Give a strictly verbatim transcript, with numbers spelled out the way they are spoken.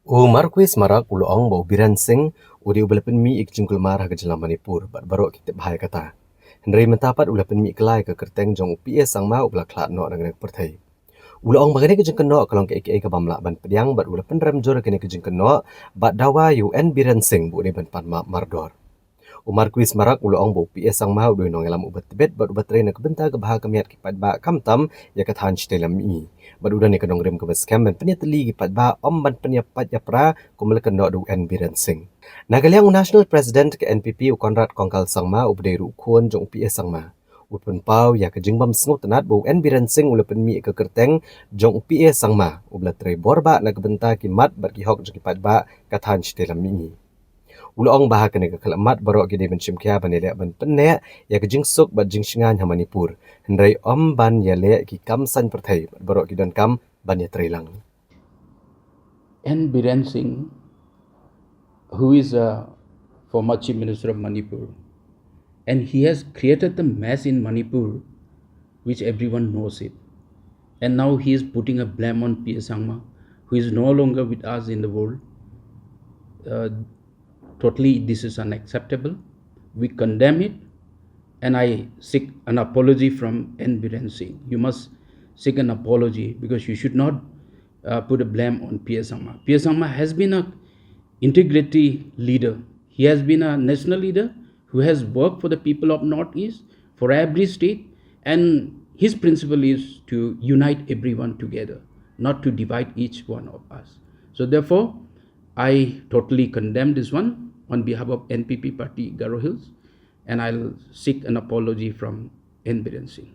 U Marquis Marak u la ong ba u Biren Singh u dei uba la pynmih ïa ka jingkulmar ha ka jylla Manipur bad baroh ki tip bha ïa kata. Hynrei mynta pat u la pynmih kylla ïa ka kyrteng jong u P A Sangma uba la khlad noh na ka pyrthei. U la ong ba kane ka jingkynnoh ka long kaei kaei kaba ym lah ban pdiang bad u la pynrem jur ïa kane ka jingkynnoh bad dawa ïa u N Biren Singh ba u dei ban pan map mardor. U Marquis Marak u la ong ba u P A Sangma u dei u nongïalam uba tbit bad uba trei na ka bynta ka bha ka miat ki paidbah khamtam ïa ka thaiñ shatei lam mihngi. Bad u don ïa ka nongrim kaba skhem ban pynïatylli ki paidbah, ym ban pynïapait ïapra kumba la kynnoh da u N Biren Singh. Na ka liang u National President ka N P P u Conrad Kongkal Sangma uba dei ruh u khun jong u P A Sangma u pynpaw ïa ka jingbym sngewtynnat ba u N Biren Singh u la pynmih ïa ka kyrteng jong u P A Sangma uba la trei bor bha na ka bynta ki mat bad ki hok jong ki paidbah ka thaiñ shatei lam mihngi. U la ong ba ha kane ka khyllipmat baroh ki dei ban shim khia ban ïaleh ban pynneh ïa ka jingsuk bad jingshngaiñ ha Manipur, hynrei ym ban ïaleh ki kam saiñ pyrthei bad baroh ki donkam ban ïatrei lang. N Biren Singh, who is a former Chief Minister of Manipur, and he has created the mess in Manipur, which everyone knows it. And now he is putting a blame on P A Sangma, who is no longer with us in the world. Uh, totally, this is unacceptable. We condemn it, and I seek an apology from N Biren Singh. You must seek an apology because you should not uh, put a blame on P A Sangma. P A Sangma has been a integrity leader. He has been a national leader who has worked for the people of Northeast, for every state, and his principle is to unite everyone together, not to divide each one of us. So therefore, I totally condemn this one on behalf of N P P party Garo Hills, and I'll seek an apology from N Biren Singh.